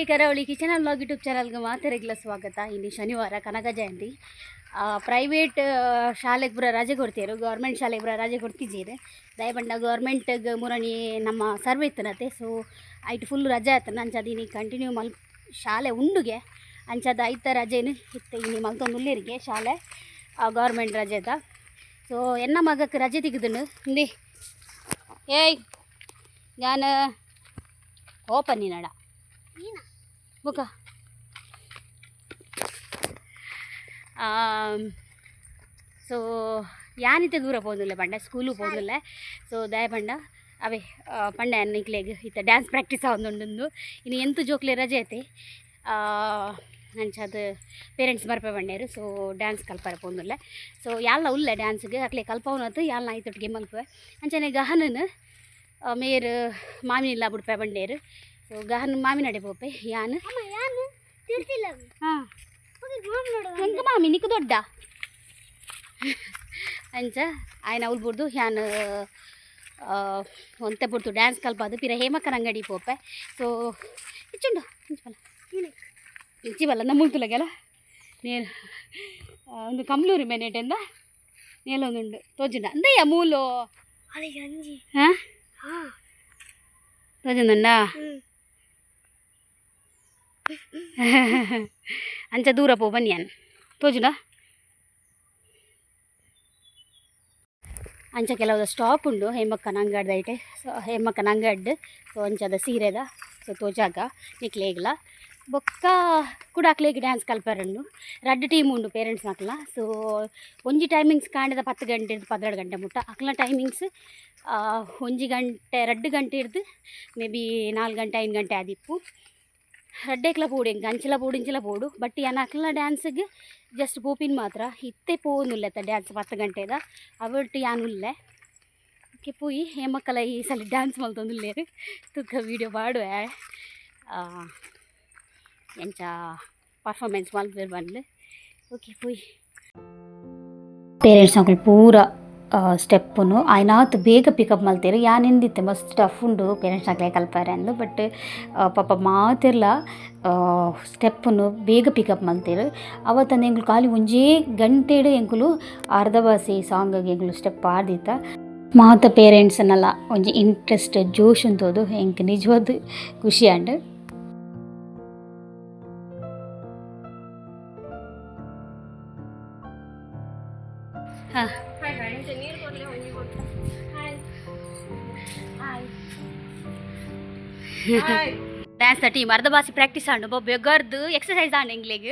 Karavali kitchen and vlog YouTube ಚಾನಲ್ಗೆ ಮಾತೆರೆಗ್ಲ ಸ್ವಾಗತ. ಇಲ್ಲಿ ಶನಿವಾರ ಕನಕ ಜಯಂತಿ. ಪ್ರೈವೇಟ್ ಶಾಲೆಗೆ ಪೂರ ರಜೆ ಕೊಡ್ತೀರು, ಗೌರ್ಮೆಂಟ್ ಶಾಲೆಗೆ ಪೂರ ರಜೆ ಕೊಡ್ತಿದ್ದೀರಿ. ದಯಪಂಡ ಗೌರ್ಮೆಂಟ್ಗೆ ಮುರಣಿ ನಮ್ಮ ಸರ್ವೆ ಇತ್ತನತೆ, ಸೊ ಐಟ್ ಫುಲ್ ರಜೆ ಆಯ್ತು. ಅಂಚದ ಇನಿ ಕಂಟಿನ್ಯೂ ಮಲ್ ಶಾಲೆ ಉಂಡುಗೆ ಅಂಚದ ಐತ ರಜೆನು ಇತ್ತು. ಇನಿ ಮಲ್ತೊಂದು ಉಲ್ಲೇರಿಗೆ ಶಾಲೆ ಗೌರ್ಮೆಂಟ್ ರಜೆದ. ಸೊ ಎನ್ನ ಮಗಕ್ಕೆ ರಜೆ ತೆಗೆದನು ಇಂದಿ ಏಯ್ ನಾನು ಓಪನ್ ನೀನಡ ಬುಕ್ಕ. ಸೊ ಯಾನಿತೆ ದೂರ ಪೋಂದುಲ್ಲೆ ಪಂಡ ಸ್ಕೂಲು ಪೋಂದುಲ್ಲೆ. ಸೊ ದಯ ಪಂಡ ಅವೇ ಪಂಡ ನಿಕ್ಲೆಗ್ ಇತ್ತ ಡ್ಯಾನ್ಸ್ ಪ್ರಾಕ್ಟೀಸ್ ಆವೊಂದುಂಡು. ಇನ್ನು ಎಂತ ಜೋಕ್ಲೆ ರಜೆ ಐತೆ ಅಂಚಾದ ಪೇರೆಂಟ್ಸ್ ಬರ್ಪೆ ಬಂಡೇರು. ಸೊ ಡ್ಯಾನ್ಸ್ ಕಲ್ಪರೆ ಪೋಂದುಲ್ಲೆ. ಸೊ ಯಾಲ್ನ ಉಲ್ಲೆ ಡ್ಯಾನ್ಸ್ಗೆ ಅಕ್ಲೆ ಕಲ್ಪವನತ್ತು ಯಾಲ್ನ ಐತೊಟ್ಟಿಗೆ ಮಲ್ಪುವೆ. ಅಂಚನೆ ಗಹನನ್ ಮೇರ್ ಮಾಮಿನಿಲ್ಲ ಬುಡ್ಪೆ ಬಂಡೇರು. ಸೊ ಗಹನ್ ಮಾಮಿನಡೆ ಪೋಪೆ ಯಾನ್ ಹಾಂ ಎಂಕ ಮಾಮಿ ನಿಕ್ ದೊಡ್ಡ ಅಂಚ ಆಯ್ನ ಉಲ್ಬುಡ್ದು ಯಾನ್ ಒಂತೆ ಪುರ್ತು ಡ್ಯಾನ್ಸ್ ಕಲ್ಪಾದು ಪಿರ ಹೇಮಕ್ಕನ ಅಂಗಡಿ ಪೋಪೆ. ಸೊ ಇಚ್ಚುಂಡು ಇಂಚಿ ಬಲ್ಲ ಇಂಚಿ ಬಲ್ಲ ನಮ್ಮುಲ್ತುಲಗೆಲ್ಲ ನೇನು ಒಂದು ಕಮ್ಲೂರು ಮೇನೇಟೆಂದ ನೇಲೊಂದುಂಡು ತೋಜುಂಡ ಅಂದಯ್ಯ ಮೂಲು ಹಾಂ ತೋಜುಂದುಂಡಾ ಅಂಚ ದೂರ ಪೋ ಬನ್ನಿ ಅನ್ ತೋಜುಂಡ. ಅಂಚ ಕೆಲವು ಸ್ಟಾಕ್ ಉಂಡು ಹೇಮಕ್ಕನ ಅಂಗಡ್ದ ಐಟೆ. ಸೊ ಹೇಮಕ್ಕನ ಅಂಗಡ್ಡು ಸೊ ಅಂಚದ ಸೀರೆದ ಸೊ ತೋಜಾಗ ನಿಕ್ಲೇಗ್ಲ ಬೊಕ್ಕ ಕುಡಾಕ್ಲೇಗ್ ಡ್ಯಾನ್ಸ್ ಕಲ್ಪರುಂಡು. ರಡ್ಡ್ ಟೀಮ್ ಉಂಡು ಪೇರೆಂಟ್ಸ್ ಅಕ್ಲ. ಸೊ ಒಂಜಿ ಟೈಮಿಂಗ್ಸ್ ಕಾಂಡದ 10 ಗಂಟೆ ಹಿಡ್ದು 12 ಗಂಟೆ ಮುಟ್ಟ ಅಕ್ಲ ಟೈಮಿಂಗ್ಸ್ 1 ಗಂಟೆ 2 ಗಂಟೆ ಹಿಡ್ದು ಮೇ ಬಿ 4 ಗಂಟೆ 5 ಗಂಟೆ ಆದಿಪ್ಪು. ರಡ್ಡೇಕ್ಲ ಪೋಡು ಎಂಕ್ ಅಂಚಲ ಪೋಡು ಇಂಚಲ ಪೋಡು ಬಟ್ ಯಾನ್ ಅಕ್ಲ ಡ್ಯಾನ್ಸ್ಗೆ ಜಸ್ಟ್ ಪೋಪಿನ ಮಾತ್ರ ಇತ್ತೆ ಪೋವೊಂದುಲ್ಲೆತ್ತ ಡ್ಯಾನ್ಸ್ 10 ಗಂಟೆದ ಅವಟ್ಟು ಯಾನ್ ಉಲ್ಲೆ. ಓಕೆ ಪೋಯಿ ಹೇಮಕ್ಕಲ ಈ ಸಲ ಡ್ಯಾನ್ಸ್ ಮಲ್ತೊಂದುಲ್ಲೇರು ತುಕ್ಕ ವೀಡಿಯೋ ಪಾಡುವೆ ಎಂಚ ಪರ್ಫಾರ್ಮೆನ್ಸ್ ಮಲ್ಪೆರ್ ಬಂದ್ಲು. ಓಕೆ ಪೋಯಿ ಪೇರೆಂಟ್ಸ್ ಅಕುಲು ಪೂರ ಸ್ಟೆಪ್ಪುನು ಆಯ್ನಾತ್ ಬೇಗ ಪಿಕಪ್ ಮಲ್ತೇರು. ಯಾನ್ ಎಂದಿತ್ತೆ ಮಸ್ತ್ ಟಫ್ ಉಂಡು ಪೇರೆಂಟ್ಸ್ ಅಕ್ಲೆ ಕಲ್ಪರೆ ಅಂದ್, ಬಟ್ ಪಾಪ ಮಾತೆರ್ಲ ಸ್ಟೆಪ್ಪುನು ಬೇಗ ಪಿಕಪ್ ಮಲ್ತೇರು. ಅವತ್ತಂದು ಎಂಕುಲು ಖಾಲಿ ಒಂಜೇ ಗಂಟೆಡ್ ಎಂಕುಲು ಅರ್ಧ ಬಾಸಿ ಸಾಂಗ್ ಎಂಕುಲು ಸ್ಟೆಪ್ ಆಡ್ದಿತ್ತ. ಮಾತ ಪೇರೆಂಟ್ಸ್ನೆಲ್ಲ ಒಂಜಿ ಇಂಟ್ರೆಸ್ಟ್ ಜೋಶ್ ಉಂತೋದು ಎಂಕ್ ನಿಜವಾದ್ ಖುಷಿ ಆಂಡ್. ಹಾಂ ಡ್ಯಾನ್ಸ್ ಟೀಮ್ ಅರ್ಧ ಬಾಸಿ ಪ್ರಾಕ್ಟೀಸ್ ಆಂಡು ಬೆಗರ್ದು ಎಕ್ಸಸೈಸ್ ಆಂಡ್ ಎಂಗ್ಲೆಗ್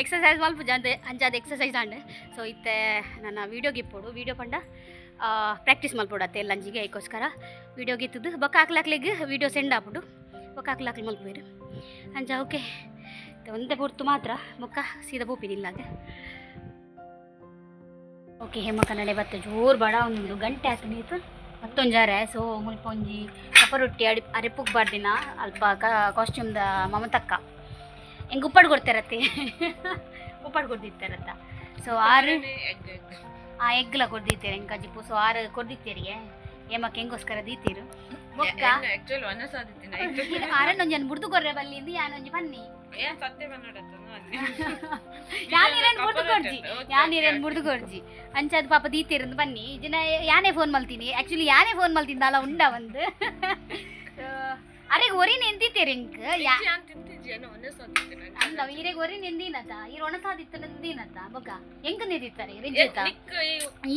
ಎಕ್ಸಸೈಸ್ ಮಲ್ಪುಜ ಅಂದ್ ಅಂಚಾದ ಎಕ್ಸಸೈಸ್ ಆಂಡ್. ಸೊ ಇತ್ತೆ ನನ್ನ ವೀಡಿಯೋ ಗಿಪ್ಪೊಡು ವೀಡಿಯೋ ಪಂಡ ಪ್ರಾಕ್ಟೀಸ್ ಮಲ್ಪೊಡು ಅತ್ತೆ ಲಂಜಿಗೆ ಐಕೋಸ್ಕರ ವೀಡಿಯೋ ಗಿತ್ತದು ಬೊಕ್ಕ ಅಕ್ಲಾಕ್ಲೆಗ್ ವೀಡಿಯೋ ಸೆಂಡ್ ಆಪುಂಡು ಬೊಕ್ಕ ಅಕ್ಲಾಕ್ಲು ಮಲ್ಪುವೆರು ಅಂಚ. ಓಕೆ ಒಂತೆ ಪೊರ್ತು ಮಾತ್ರ ಬೊಕ್ಕ ಸೀದಾ ಪೋಪಿನಿಲ್ಲಾಗ. ಓಕೆ ಹೇಮಕ್ಕ ನಡೆ ಬತ್ತೆ ಜೋರು ಬಡ ಉಂಡು ಗಂಟೆ ಆತು ನೀತು ಮತ್ತೊಂಜಾರೆ. ಸೊ ಮುಲ್ಪ ಒಂಜಿ ಕಪ್ಪ ರೊಟ್ಟಿ ಅಡಿ ಅರೆಪುಗ್ ಬಾರ್ದಿನ ಅಲ್ಪ ಕಾಸ್ಟ್ಯೂಮ್ದ ಮಮತಕ್ಕ ಹೆಂಗೆ ಉಪ್ಪಾಡು ಕೊಡ್ತಾರತ್ತೆ ಉಪ್ಪಾಡು ಕೊಡ್ದಿತ್ತಾರತ್ತ. ಸೊ ಆರು ಆ ಎಗ್ಲ ಕೊಡ್ದಿತ್ತೀರಿ ಹೆಂಗೆ ಕಜಿಪು. ಸೊ ಆರು ಕೊಡ್ದಿತ್ತೀರಿಗೆ ಹೇಮಕ್ಕ ಹೆಂಗೋಸ್ಕರ ದೀತೀರು ಬೊಕ್ಕ ಆರನ್ನೊಂಜಿ ಬುಡ್ದು ಕೊರ್ರೆ ಬಲ್ಲಿಂದು ಯಾನೊಂಜಿ ಬನ್ನಿ ಯಾನೀರೇನು ಬುಡ್ದು ಕೊಡ್ಜಿ ಯಾನೀರೇನು ಬುಡ್ದು ಕೊಡ್ಜಿ ಅಂಚಾದ ಪಾಪ ದೀತೀರಂದು ಬನ್ನಿ ಜನ ಯಾನೇ ಫೋನ್ ಮಲ್ತೀನಿ ಆ್ಯಕ್ಚುಲಿ ಯಾನೇ ಫೋನ್ ಮಲ್ತೀನಿ ಅಲ್ಲ ಉಂಡ ಒಂದು ಅರೆಗೆ ಒರಿ ನೆಂದಿತ್ತೀರಿ ಇಂಕ್ ಅಲ್ಲ ಈರೆಗೆ ಒರಿ ನೆಂದಿನತ ಈರ್ ಒಣಸಾದಿತ್ತು ನಂದಿನತ ಬೊಕ್ಕ ಎಂಕ್ ನೆಂದಿತ್ತಾರೆ ರಿಜ್ಜಿತ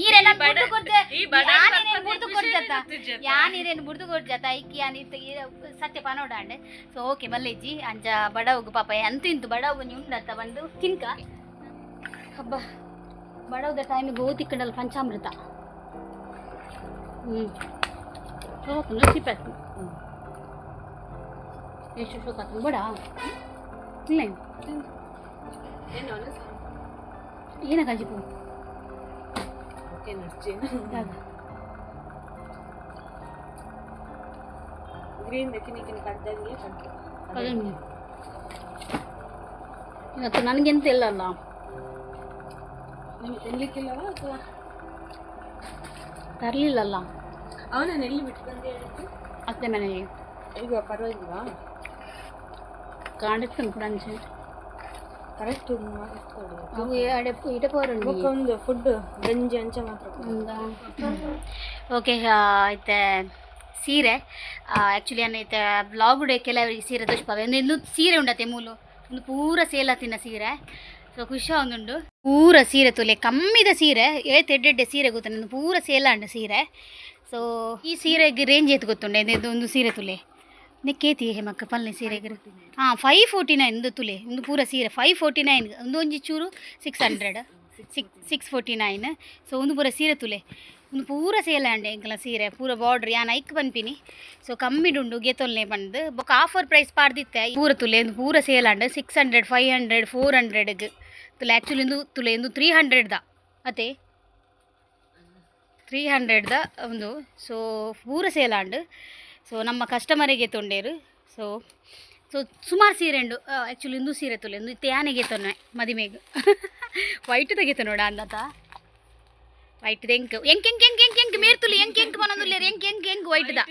ಈರೆಲ್ಲ ಬುಡ್ದು ಕೊಡ್ಜೆ ಯಾನೀರೇನು ಬುಡ್ದು ಕೊಡ್ಜತ್ತ ಯಾನೀರೇನು ಬುಡ್ದು ಕೊಡ್ಜತ್ತ ಐಕಿ ಯಾನ್ ಇತ್ತ ಸತ್ಯ ಪನೋಡಾಂಡ್. ಸೊ ಓಕೆ ಮಲ್ಲೆಜ್ಜಿ ಅಂಚ ಬಡವಗು ಪಾಪ ಅಂತೂ ಇಂತು ಬಡವಗು ಉಂಡತ್ತ ಬಂದು ತಿನ್ಕ ಹಬ್ಬ ಬಡವದ ಟೈಮಿಗೆ ಓತಿಕ್ಕಂಡಲ್ಲ ಪಂಚಾಮೃತ. ಹ್ಞೂ ಶೋಕ ಎಷ್ಟು ಶೋಕ ಬೇಡ ಇಲ್ಲ ಏನ ಕಜಿಪು ಇವತ್ತು ನನಗೆಂತ ಇಲ್ಲ ಅಲ್ಲ ತಿನ್ಲಿಕ್ಕಿಲ್ಲವಾ ಅಥವಾ ತರಲಿಲ್ಲಲ್ಲ ಅವನನ್ನು ಎಲ್ಲಿ ಬಿಟ್ಟು ಬಂದೆ ಹೇಳಿದ್ದು? ಅತ್ತೆ ಮನೆಗೆ. ಈಗ ಪರವಾಗಿಲ್ವಾ? ಕಾಂಡಿತ್ತು ಕೂಡ. ಕರೆಕ್ಟ್. ಅವು ಅಡೆ ಇಟ ಪೋರುಂಡು. ಬೊಕ್ಕ ಒಂದು ಫುಡ್ ಗಂಜಿ ಅಂಚ ಮಾತ್ರ. ಓಕೆ, ಇತ್ತೆ ಸೀರೆ ಆ್ಯಕ್ಚುಲಿ ಅನ್ನೈತೆ ಬ್ಲಾಗ್ ಕೆಲವರಿಗೆ ಸೀರೆ ತೋಚ್ಪಾವೆ. ಒಂದು ಇಂದು ಸೀರೆ ಉಂಡತೆ ಮೂಲು, ಒಂದು ಪೂರ ಸೇಲ್ ಆತಿನ ಸೀರೆ. ಸೊ ಖುಷಿ ಒಂದುಂಡು. ಪೂರ ಸೀರೆ ತುಲೆ, ಕಮ್ಮಿದ ಸೀರೆ ಏತ್ ಎಡ್ಡೆಡ್ಡೆ ಸೀರೆ ಗೊತ್ತ, ನಂದು ಪೂರ ಸೇಲ್ ಆಂಡ ಸೀರೆ. ಸೊ ಈ ಸೀರೆಗೆ ರೇಂಜ್ ಏತ್ ಗೊತ್ತುಂಡೆ? ಇದು ಒಂದು ಸೀರೆ ತುಲೆ, ನೆಕ್ಕೇತಿ ಹೇಮಕ್ಕ ಪಲ್ನೆ ಸೀರೆಗೆ. ಹಾಂ, 549 ಒಂದು ತುಲೆ, ಒಂದು ಪೂರ ಸೀರೆ 549. ಒಂದು ಒಂಜಿ ಚೂರು 600, 649. ಸೊ ಒಂದು ಪೂರ ಸೀರೆ ತುಲೆ, ಒಂದು ಪೂರ ಸೇಲ್ ಆಂಡೆ ಎಂಕಲ ಸೀರೆ ಪೂರ ಬಾರ್ಡ್ರ್ ಯಾನ್ ಐಕ್ ಪನ್ಪಿನಿ. ಸೊ ಕಮ್ಮಿಡುಂಡು, ಗೆತೊಲ್ನೆ ಪಂದ್. ಬೊಕ ಆಫರ್ ಪ್ರೈಸ್ ಪಾಡ್ದಿತ್ತೆ. ಪೂರ ತುಲೆ, ಒಂದು ಪೂರ ಸೇಲ್ ಆಂಡ್. 600, 500, 400ಗೆ ತುಲೆ. ಆ್ಯಕ್ಚುಲಿ ಒಂದು ತುಲೆ, ಒಂದು 300ದ ಅತೆ, 300ದ ಒಂದು. ಸೊ ಪೂರ ಸೇಲ್ ಆಂಡ್. ಸೊ ನಮ್ಮ ಕಸ್ಟಮರಿಗೆ ತೊಂಡೇರು. ಸೊ ಸೊ ಸುಮಾರು ಸೀರೆ ಉಂಡು. ಆ್ಯಕ್ಚುಲಿ ಇಂದು ಸೀರೆ ತುಲೆ, ಇಂದು ಇತ್ತೆ ಯಾನೆಗೆ ತೊನ್ನೆ ಮದಿಮೆಗ್ ವೈಟ್ ತೆಗೆತ ನೋಡ ಅಂದತ. ವೈಟ್ ಎಂಕ್ ಎಂಕ್ ಎಂಕ್ ಎಂಕ್ ಎಂಕ್ ಎಂಕ್ ಮೇರ್ತುಲಿ ಎಂಕ್ ಎಂಕ್ ಮನೊಂದುಲ್ಲೇರ್ ಎಂಕ್ ಎಂಕ್ ಎಂಕ್ ವೈಟ್ the.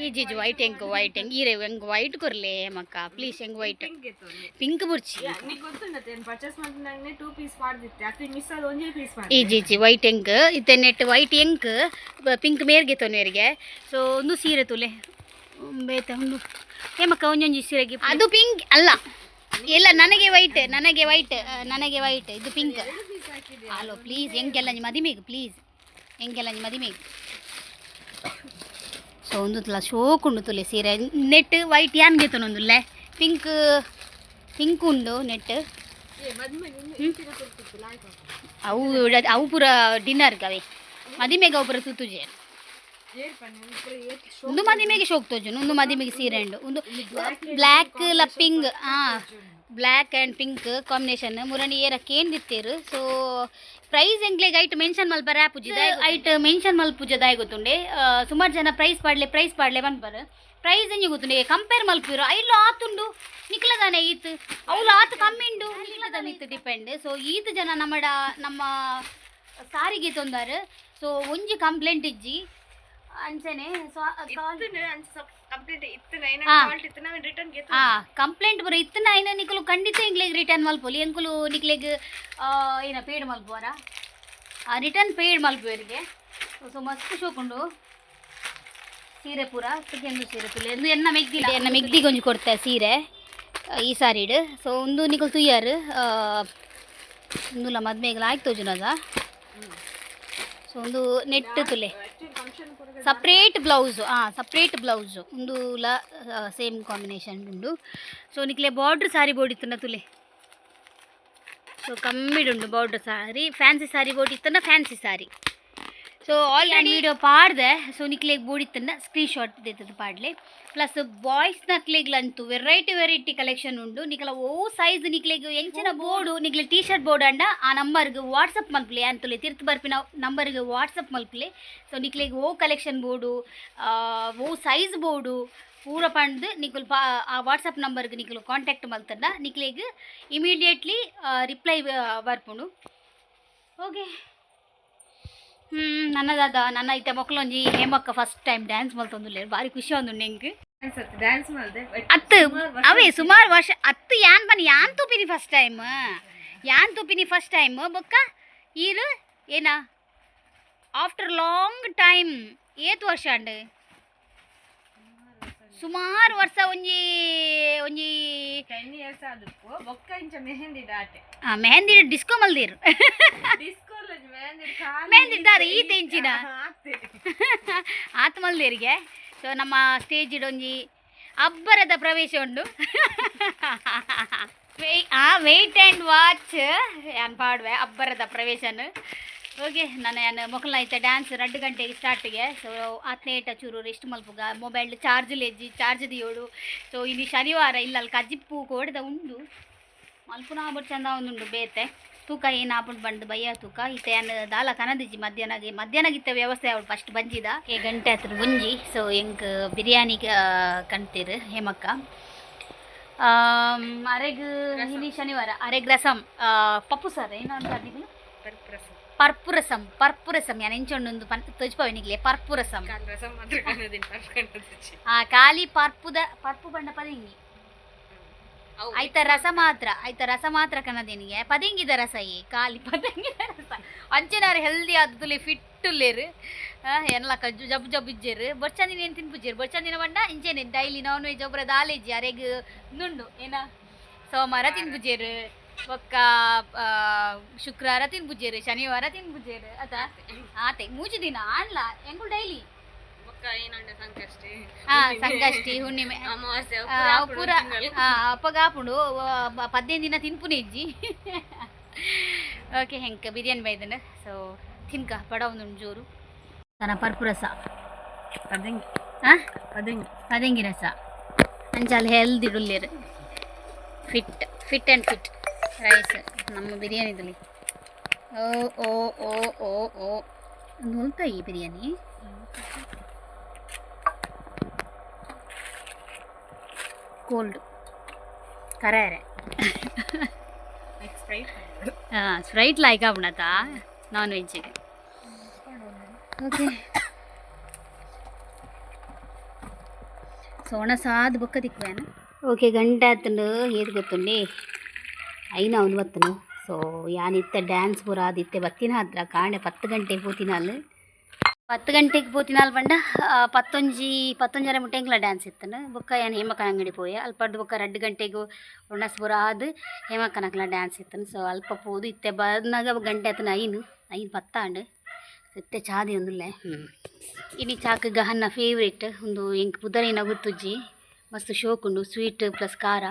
ಈ ಜಿಜು ವೈಟ್ ಎಂಕ್, ವೈಟ್ ಎಂಕ್ ಈರೆ ಎಂಕ್ ವೈಟ್ ಕೊರ್ಲೆ ಮಕ್ಕ ಪ್ಲೀಸ್. ಎಂಕ್ ವೈಟ್, ಪಿಂಕ್ ಬುರ್ಚಿ. ನೀ ಗೊತ್ತುಂಡತೆ, ಪರ್ಚೇಸ್ ಮಾಡ್ತಿನಾಗನೆ ಟೂ ಪೀಸ್ ಮಾಡ್ದಿತ್ತೆ ಅತಿ ಮಿಸ್ ಆದ ಒಂಜೇ ಪೀಸ್ ಮಾಡಿ. ಈ ಜಿ ಜಿ, ವೈಟ್ ಎಂಕ್ ಇತ್ತೆ ನೆಟ್ ವೈಟ್ ಎಂಕ್, ಪಿಂಕ್ ಮೇರ್ಗೆ ತೊನ್ವೇರಿಗೆ. ಸೊ ಒಂದು ಸೀರೆ ತುಲೆ ಬೇತೆ ಒಂದು ಹೇಮಕ್ಕ ಒಂಜೊಂಜಿ ಸೀರೆಗೆ. ಅದು ಪಿಂಕ್ ಅಲ್ಲ, ಇಲ್ಲ, ನನಗೆ ವೈಟ್, ನನಗೆ ವೈಟ್, ನನಗೆ ವೈಟ್. ಇದು pink. Hello, please, ಎಂಕೆಲ್ಲ ಮದಿಮೆಗ್, ಪ್ಲೀಸ್, ಎಂಕೆಲ್ಲ ಮದಿಮೆಗ್. ಸೊ ಒಂದು ತುಲ ಶೋಕ್ ಉಂಡು ತುಲೆ ಸೀರೆ. ನೆಟ್ ವೈಟ್ ಯಾನ್ಗೆ ತೊನೊಂದುಲ್ಲೆ, ಪಿಂಕ್, ಪಿಂಕ್ ಉಂಡು ನೆಟ್. ಅವು ಅವು ಪೂರ ಡಿನ್ನರ್ಗೆ ಅವೇ, ಮದಿಮೆಗೆ ಅವು ಪೂರ ತೂತುಜೆ. ಒಂದು ಮದಿಮೆಗೆ ಶೋಕ್ ತೋಜುನು. ಒಂದು ಮದಿಮೆಗೆ ಸೀರೆ ಉಂಡು. ಒಂದು ಬ್ಲ್ಯಾಕ್ ಲ ಪಿಂಕ್, ಹಾಂ, black and pink combination. ಮುರಣಿ ಏರ ಕೇಂದಿತ್ತೇರು. ಸೊ ಪ್ರೈಸ್ ಎಂಗ್ಲೆಗ್ ಐಟ್ ಮೆನ್ಷನ್ ಮಲ್ಪರೆ ಆಪುಜಿ, ಐಟ್ ಮೆನ್ಷನ್ ಮಲ್ಪುಜ ದಾಯ ಗೊತ್ತುಂಡೆ? ಸುಮಾರು ಜನ ಪ್ರೈಸ್ ಪಾಡ್ಲೆ, ಪ್ರೈಸ್ ಪಾಡ್ಲೆ ಪನ್ಪರ್. ಪ್ರೈಸ್ ಎಂಜಿ ಗೊತ್ತುಂಡೆ? ಕಂಪೇರ್ ಮಲ್ಪಿರು, ಐಲು ಆತುಂಡು, ನಿಕ್ಲದಾನೆ ಈತ್, ಅವ್ಲು ಆತು ಕಮ್ಮಿ ಉಂಡು, ನಿಕ್ಲದ ಮಿತ್ತು ಡಿಪೆಂಡ್. ಸೊ ಈತ್ ಜನ ನಮ್ಮಡ ನಮ್ಮ ಸಾರಿಗೆ ತೊಂದರೆ. ಸೊ ಒಂಜಿ ಕಂಪ್ಲೇಂಟ್ ಇಜ್ಜಿ ಅಂಚನೆ. ಸೊ ಕಂಪ್ಲೀಟ್ ಇತ್ತು. ಫಾಲ್ಟ್ ಇತ್ತು, ನಾವು ರಿಟರ್ನ್ ಆ ಕಂಪ್ಲೇಂಟ್ ಬರೋ ಇತ್ತು ಐನ ನಿಕುಲು ಖಂಡಿತ ಎಂಗ್ಲೆಗ್ ರಿಟರ್ನ್ ಮಲ್ಪೊಲಿ. ಎಂಕುಲು ನಿಕ್ಲೆಗ್ ಏನ ಪೇಡ್ ಮಲ್ಪುವರ? ರಿಟರ್ನ್ ಪೇಡ್ ಮಲ್ಪುವರಿಗೆ. ಸೊ ಮಸ್ತ್ ಶೋಕುಂಡು ಸೀರೆ ಪೂರ. ಎಂದು ಸೀರೆ ತುಲೆ, ಎಂದು ಎನ್ನ ಮೆಗ್ದಿ, ಎನ್ನ ಮೆಗ್ದಿಗೆ ಒಂಜಿ ಕೊಡ್ತೆ ಸೀರೆ ಈ ಸಾರಿಡ್. ಸೊ ಒಂದು ನಿಕುಲು ತುಯ್ಯಾರು ಒಂದುಲ ಮದ್ಮೆಗ್ಲ ಆಯ್ತು ತೋಜುನದ. ಸೊ ಒಂದು ನೆಟ್ ತುಲೆ. ಫಂಕ್ಷನ್. ಸಪ್ರೇಟ್ ಬ್ಲೌಸು, ಹಾಂ, ಸಪ್ರೇಟ್ ಬ್ಲೌಸು. ಒಂದು ಲ ಸೇಮ್ ಕಾಂಬಿನೇಷನ್ ಉಂಡು. ಸೊ ನಿಕ್ಲೆ ಬಾರ್ಡ್ರ್ ಸಾರಿ ಬೋಡಿತ್ತುನ ತುಲೆ. ಸೊ ಕಮ್ಮಿಡುಂಡು ಬಾರ್ಡ್ರ್ ಸಾರಿ, ಫ್ಯಾನ್ಸಿ ಸಾರಿ ಬೋಡಿತ್ತುನ fancy sari. So already video ಪಾಡ್ದೆ. ಸೊ ನಿಕ್ಲೆಗ್ ಬೋಡಿತ್ತನ್ನ ಸ್ಕ್ರೀನ್ ಶಾಟ್ ದೆತ್ತದು ಪಾಡ್ಲೆ. ಪ್ಲಸ್ ಬಾಯ್ಸ್ ನಕ್ಲೆಗ್ಲಂತೂ variety variety collection ಉಂಡು. ನಿಕಲ ಓ ಸೈಜ್ ನಿಕ್ಲೆಗ್ ಎಂಚಿನ ಬೋಡು, ನಿಕ್ಲೆ T shirt board ಅಂಡ ಆ ನಂಬರ್ಗೆ ವಾಟ್ಸಪ್ ಮಲ್ಪಲೆ ಅಂತಲೇ, ತಿರ್ತು ಬರ್ಪಿನ ನಂಬರ್ಗೆ ವಾಟ್ಸಪ್ ಮಲ್ಪಲೆ. ಸೊ ನಿಕ್ಲೆಗ್ ಓ ಕಲೆಕ್ಷನ್ ಬೋಡು, ಓ ಸೈಜ್ ಬೋಡು ಪೂರ ಪಂಡ್ದು ನಿಕುಲು ಪಾ ಆ ವಾಟ್ಸಪ್ ನಂಬರ್ಗೆ ನಿಕುಲು ಕಾಂಟ್ಯಾಕ್ಟ್ ಮಲ್ತಂಡ ನಿಕ್ಲೆಗ್ ಇಮಿಡಿಯೇಟ್ಲಿ ರಿಪ್ಲೈ ಬರ್ಪುಂಡು. ಓಕೆ, ನನ್ನ ದಾದ ನನ್ನ ಇತ್ತೆ ಮೊಕ್ಕಲೊಂಜಿ ಹೇಮಕ್ಕ first time dance ಮಲ್ತೊಂದುಲ್ಲೇರು. ಬಾರಿ ಖುಷಿ ಒಂದುಂಡು ಎಂಕ್. ಡ್ಯಾನ್ಸ್ ಮಾಡಿದೆ. ಅತ್ತು ಅವೇ ಸುಮಾರು ವರ್ಷ ಅತ್ತು. ಯಾನ್ ಬನ್ನಿ, ಯಾನ್ ತೂಪಿನಿ ಫಸ್ಟ್ ಟೈಮ್, ಯಾನ್ ತೂಪಿನಿ ಫಸ್ಟ್ ಟೈಮ್. ಬೊಕ್ಕ ಈರು ಏನ after long time, ಏತ್ ವರ್ಷ ಅಂಡ್ ಸುಮಾರು ವರ್ಷ ಒಂಜಿ ಒಂಜಿ 10 ಇಯರ್ಸ್ ಆದಕ್ಕೂ ಬೊಕ್ಕ ಇಂಚ ಮೆಹಂದಿ ಡಾಟೆ. ಆ, ಮೆಹಂದಿ ಡಿಸ್ಕೋ ಮಲ್ದಿರು. ಡಿಸ್ಕೋ ಮೆಹಂದಿ. ಮೆಹಂದಿ ದಾದ ಈತ ಇಂಚಿನ ಆತ್ ಮಲ್ದಿರಿಗೆ. ಸೊ ನಮ್ಮ ಸ್ಟೇಜ್ ಒಂಜಿ ಅಬ್ಬರದ ಪ್ರವೇಶ ಉಂಡು. Weight and watch ಯಾನ್ ಪಾಡುವೆ ಅಬ್ಬರದ ಪ್ರವೇಶನ್. ಓಕೆ, ನಾನು ಯಾನ್ ಮೊಕಲ್ನ ಐತೆ ಡ್ಯಾನ್ಸ್ 2 ಗಂಟೆಗೆ ಸ್ಟಾರ್ಟಿಗೆ. ಸೊ ಆತ್ನೇಟ ಚೂರು ರೆಸ್ಟ್ ಮಲ್ಪುಗ. ಮೊಬೈಲ್ ಚಾರ್ಜ್ ಲೇಜಿ, ಚಾರ್ಜ್ ದಿಯೋಡು. ಸೊ ಇಲ್ಲಿ ಶನಿವಾರ ಇಲ್ಲ, ಅಲ್ಲಿ ಕಜಿಪ್ಪು ಕೋಡೆದ ಉಂಡು, ಮಲ್ಪುನ ಬಟ್ ಚಂದ ಒಂದುಂಡು ಬೇತೆ. ತೂಕ ಏನು ಆಪುಂಡು ಬಂದು ಬಯ್ಯ ತೂಕ. ಇತ್ತೆ ಯಾನ್ ದಾಲ ಕನದಿಜ್ಜಿ. ಮಧ್ಯಾಹ್ನಗೆ ಮಧ್ಯಾಹ್ನಗಿತ್ತ ವ್ಯವಸ್ಥೆ ಅವಳು ಫಸ್ಟ್ ಬಂಜಿದ. ಏ ಗಂಟೆ ಹತ್ರ ಒಂಜಿ. ಸೊ ಎಂಕ್ ಬಿರಿಯಾನಿ ಕಣ್ತೀರು ಹೇಮಕ್ಕ. ಅರೆಗ್ ಇನಿ ಶನಿವಾರ ಅರೆಗ್ ರಸಂ, ಪಪ್ಪು ಸರ್ ಏನು ಅಂತ ನೀವು ಪರ್ಪು ರಸಂ, ಪರ್ಪು ರಸಂ. ಯಾನ್ ಎಂಚೊಂಡು ಪನ್ ತೋಜ್ಪಾವೆ ನಿಕ್ಲೆ ಪರ್ಪು ರಸಂ. ರಸಂ ಮಾತ್ರ ಕಾಣೋದಿಲ್ಲ. ಆ ಖಾಲಿ ಪರ್ಪುದ ಪರ್ಪು ಬಣ್ಣ ಪದಿಂಗಿ. ಐತ ರಸ ಮಾತ್ರ, ಐತ ರಸ ಮಾತ್ರ ಕನದೇನಿಗೆ ಪದೆಂಗಿದ ರಸ ಈ ಖಾಲಿ ಪದೆಂಗಿದ ರಸ. ಅಂಚೆನಾರು ಹೆಲ್ದಿ ಆದದುಲೆ ಫಿಟ್ ಉಲ್ಲೇರು. ಎಲ್ಲ ಕಜ್ಜು ಜಬ್ ಜಬ್ ಇಜ್ಜೇರು. ಬೊರ್ಚಂದಿನ ಏನು ತಿನ್ಪುಜೇರು ಬೊರ್ಚಂದಿನ ಬಂಡ ಇಂಚೆನೆ ಡೈಲಿ ನಾನ್ ವೆಜ್ ಒಬ್ಬರ ದಾಲೇಜಿ ಅರೆಗ್ ನುಂಡು ಏನ ಸೋಮವಾರ ತಿನ್ಪುಜೇರು, ಬೊಕ್ಕ ಶುಕ್ರವಾರ ತಿನ್ಪುಜೇರು, ಶನಿವಾರ ತಿನ್ಪುಜೇರು ಅತ ಆತೆ ಮೂಜಿ ದಿನ ಆನ್ಲ ಎಂಗುಲ್ ಡೈಲಿ. ಸಂಕಷ್ಟಿ ಹುಣ್ಣಿಮೆ ಪೂರ ಅಪ್ಪಗ ಆಪುಂಡು 15 ದಿನ ತಿನ್ಪುನೆ ಇಜ್ಜಿ. ಓಕೆ ಹೆಂಕ ಬಿರಿಯಾನಿ ಬೈದನ ಸೊ ತಿನ್ಕ ಪಡ ಒಂದು ಜೋರು ತನ ಪರ್ಪು ರಸ ಪದಂಗಿ ರಸ ಅಂಚಾಲ healthy ಉಲ್ಲೇರು fit fit and fit rice ನಮ್ಮ ಬಿರಿಯಾನಿದಲ್ಲಿ. ಓ ಓ ಓ ಓ ಓ ಒಂದು ಈ ಬಿರಿಯಾನಿ ಕೋಲ್ಡ್ ಕರಾರೆ ಸ್ಪ್ರೈಟ್ ಲಾಯ್ಕ್ ಆಪುಣತ ನಾನ್ ವೆಜ್. ಓಕೆ ಸೋಣ ಸಾದ್ ಬೊಕ್ಕ ತಿಕ್ಕುವೇನು. ಓಕೆ ಗಂಟೆ ಆತುಂಡು ಏತ್ ಗೊತ್ತುಂಡಿ ಐನ ಅವನು ಬತ್ತನು. ಸೊ ಯಾನ್ ಇತ್ತೆ ಡ್ಯಾನ್ಸ್ ಪೂರ ಆದಿತ್ತೆ ಬತ್ತಿನ ಹತ್ರ ಕಾಂಡೆ 10 ಗಂಟೆಗೆ ಪೋತಿನಾಲ್. 10 ಗಂಟೆಗೆ ಪೋತಿನಾಲ್ ಪಂಡ ಪತ್ತೊಂಜಿ ಪತ್ತೊಂಜರೆ ಮುಟ್ಟ ಎಂಕ್ಲ ಡ್ಯಾನ್ಸ್ ಇತ್ತನು. ಬೊಕ್ಕ ಯಾನ್ ಹೇಮಕ್ಕನ ಅಂಗಡಿ ಪೋಯೆ ಅಲ್ಪಡ್ದು ಬೊಕ್ಕ 2 ಗಂಟೆಗೆ ಒಣಸ್ ಪೂರ ಆದ್ ಹೇಮಕ್ಕನಕ್ಲ ಡ್ಯಾನ್ಸ್ ಇತ್ತನು. ಸೊ ಅಲ್ಪ ಪೋದು ಇತ್ತೆ ಬನ್ನಗ ಗಂಟೆ ಆತನ 5 5 ಪತ್ತಾಂಡ್. ಇತ್ತೆ ಚಾದಿ ಒಂದುಲ್ಲೆ. ಇನಿ ಚಾಕ್ ಗಹನ್ನ ಫೇವ್ರೇಟ್ ಒಂದು ಎಂಕ್ ಪುದರಿನ ಗೊತ್ತುಜ್ಜಿ ಮಸ್ತ್ ಶೋಕುಂಡು ಸ್ವೀಟ್ ಪ್ಲಸ್ ಖಾರ.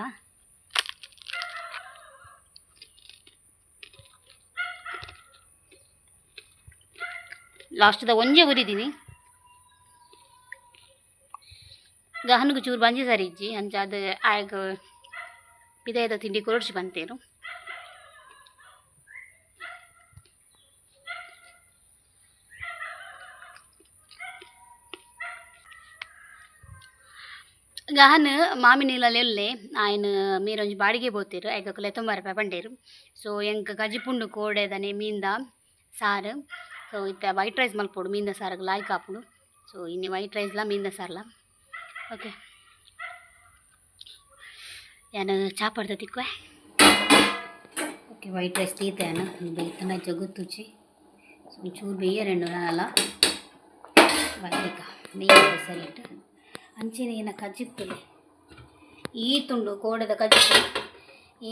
ಲಾಸ್ಟ್ದ ಒಂಜೆ ಉರಿದೀನಿ ಗಹನ್ಗ್ ಚೂರು ಬಂಜಿ ಸರಿ ಇಜ್ಜಿ ಅಂಚ ಅದು ಆಯಗ್ ಪಿದಯದ ತಿಂಡಿ ಕೊರಡ್ಚಿ ಬಂತೇರು. ಗಹನ್ ಮಾಮಿನಿಲಲ್ಲಿ ಎಲ್ಲೆ ಆಯ್ನ ಮೀರೊಂಜಿ ಬಾಡಿಗೆ ಪೋತೆರ್ ಐಕ್ ಲೆತ್ತೊಂಬರಪೆ ಪಂಡೇರು. ಸೊ ಎಂಕ್ ಕಜಿಪುಂಡು ಕೋಡೆದನೆ ಮೀನ್ದ ಸಾರು. ಸೊ ಇತ್ತೆ ವೈಟ್ ರೈಸ್ ಮಲ್ಪೊಡು ಮೀನ್ದ ಸಾರುಗ್ ಲಾಯ್ಕ್ ಆಪುಂಡು. ಸೊ ಇನಿ ವೈಟ್ ರೈಸ್ಲ ಮೀನ್ದ ಸಾರ್ಲ. ಓಕೆ ಯಾನ್ ಚಾ ಪಡ್ದ ತಿಕ್ಕುವೆ. ಓಕೆ ವೈಟ್ ರೈಸ್ ತೀತೆ ಯಾನ್ ಬೇಯ್ತನ ಜಗುತ್ತುಜಿ. ಸೊ ಒಂಚೂರು ಬೇಯರೆಂಡು ನಾನಲ್ಲ ಬೈಕ ನೆಯ್ಯಿ ಸರಿಟ್ ಅಂಚೆನೆ ಏನ ಕಜಿಪ್ಪುಲೆ ಈತುಂಡು ಕೋಡೆದ ಕಜಿಪ್ಪು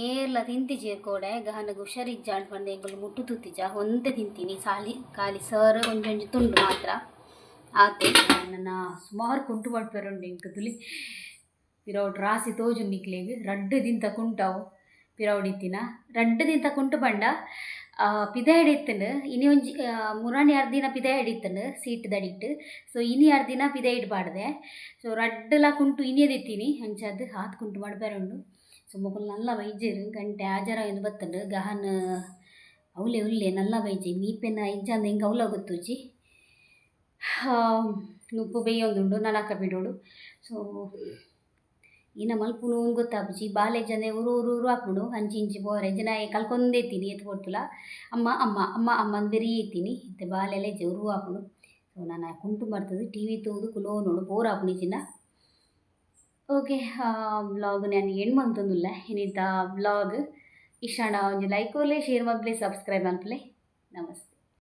ಏರ್ಲ ತಿಂತಿಜೆ ಕೋಡೆ ಗಹನಗ್ ಹುಷಾರಿಜ್ಜಾಂಡ್ ಪಂದ್ ಎಂಕುಲು ಮುಟ್ಟು ತೂತಿಜ ಒಂತೆ ತಿಂತೀನಿ ಸಾಲಿ ಖಾಲಿ ಸರ್ ಒಂಜೊಂಜಿ ತುಂಡು ಮಾತ್ರ ಆತೆ. ನನ್ನ ಸುಮಾರು ಕುಂಟು ಮಲ್ಪೆರುಂಡು ಎಂಕ್ ತುಲಿ ಪಿರವುಡು ರಾಸಿ ತೋಜುಂಡು ನಿಕ್ಲೆಗ್ ರಡ್ಡ್ ದಿನ ಕುಂಟವು ಪಿರವುಡು ಇತ್ತಿನ ರಡ್ಡ್ ದಿನ ಕುಂಟು ಪಂಡ ಪಿದಾಯ್ಡ್ ಇತ್ತುಂಡು ಇನಿ ಒಂಜಿ ಮುರಾನಿ ಅರ್ಧ ದಿನ ಪಿದಾಯ್ಡ್ ಇತ್ತುಂಡು ಸೀಟ್ ದಡಿಟ್. ಸೊ ಇನಿ ಅರ್ಧ ದಿನ ಪಿದಾಯ್ಡ್ ಪಾಡ್ದೆ. ಸೊ ರಡ್ಡ್ಲ ಕುಂಟು ಇನಿಯದಿತ್ತೀನಿ ಅಂಚಾದ್ ಆತ್ ಕುಂಟು ಮಡ್ಪೆರುಂಡು. ಸೊ ಮೊಕುಲು ನಲ್ಲ ಬೈಜೆರ್ ಗಂಟೆ ಆಜರ ಇಂದು ಬತ್ತುಂಡು ಗಹನ್ ಅವ್ಲೆ ಉಲ್ಲೆ ನಲ್ಲ ಬೈಜೆ ಮೀಪೆನ ಇಜ್ಜಂದೆ ಎಂಕ್ ಅವ್ಲ ಗೊತ್ತುಜ್ಜಿ. ನುಪ್ಪು ಬೇಯೊಂದುಂಡು ನನಕ ಬಿಡೋಡು. ಸೊ ಇನ್ನ ಮಲ್ಪುನು ಗೊತ್ತಾಪುಜಿ ಬಾಲೆ ಜನ ಉರು ಉರು ಉರು ಆಪುಂಡು ಅಂಚಿ ಇಂಚಿ ಪೋರೆ ಜನ ಕಲ್ಕೊಂದೇ ಇತ್ತೀನಿ ಏತ್ ಪೊರ್ತುಲ ಅಮ್ಮ ಅಮ್ಮ ಅಮ್ಮ ಅಮ್ಮ ಅಂದ್ ಬೆರಿ ಇತ್ತೀನಿ ಇತ್ತೆ ಬಾಲೆಲ ಇಜ್ಜಿ ಉರು ಆಪುಂಡು. ಸೊ ನನ ಕುಂಟು ಬರ್ತದೆ ಟಿವಿ ತೂದು ಕುಲೋನುಂಡು ಬೋರ್ ಆಪುಂಡು ಇಜ್ಜಿಂಡ. ಓಕೆ ವ್ಲಾಗ್ ನಾನು ಎಂಡ್ ಮಂತೊಂದುಲ್ಲೆ ಇನಿತ ವ್ಲಾಗ್ ಇಷ್ಟ ಆಂಡ ಒಂಜಿ ಲೈಕ್ ಕೊರ್ಲೆ ಶೇರ್ ಮಲ್ಪುಲೆ ಸಬ್ಸ್ಕ್ರೈಬ್ ಮಲ್ಪುಲೆ. ನಮಸ್ತೆ.